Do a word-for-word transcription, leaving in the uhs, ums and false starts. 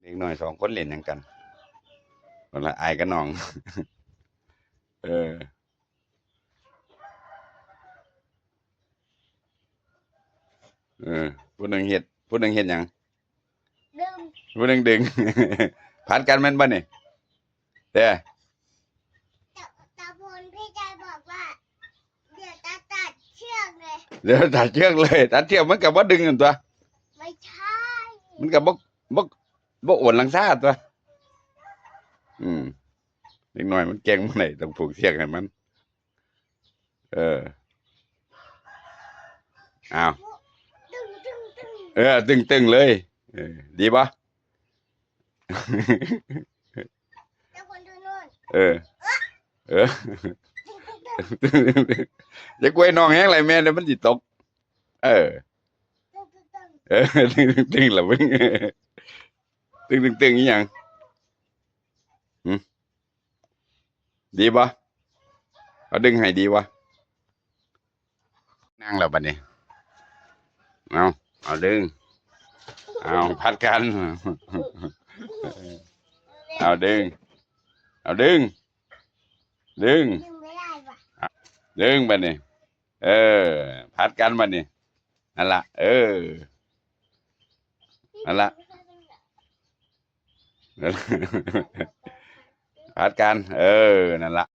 เด็กน้อยสองคนเล่นหยังกัน นั่นล่ะ อ้ายกับน้อง เออ เออ ผู้หนึ่งเฮ็ด ผู้หนึ่งเฮ็ดหยัง ดึง ผู้หนึ่งดึง ผัดกันแม่นบ่นี่ เด้อ ตา ตาพล พี่ชายบอกว่า เดี๋ยวจะตัดเชือกเลย เดี๋ยวตัดเชือกเลย ตัดเชือกมันก็บ่ดึงนั่นตั๊ว ไม่ใช่ มันก็บ่ บ่ บ่โอนหลังคาตั๊ว อืม เด็กน้อยมันแกว่งบ่ได้ ต้องผูกเชือกให้มัน เออ อ้าว ตึง ตึง ตึง เออ ตึงๆเลย เออ ดีบ่ ตาพล ดูนู่น เออ เออ ตึง ตึง ตึง อย่ากวนน้องแฮงหลายแม่ เดี๋ยวมันสิตก เออ ตึง ตึง ตึง เออ ตึงๆๆล่ะมึง ตึงๆๆอีหยัง หึ ดีบ่ เอาดึงให้ดีบ่ นั่งแล้วบัดนี้ เอา เอาดึง เอา ผัดกัน เอาดึง เอาดึง ดึง ดึงไม่ได้ว่ะ ดึงบัดนี้ เออ ผัดกันบัดนี้ นั่นล่ะ เออ นั่นล่ะ ผัดกัน เออ นั่นล่ะ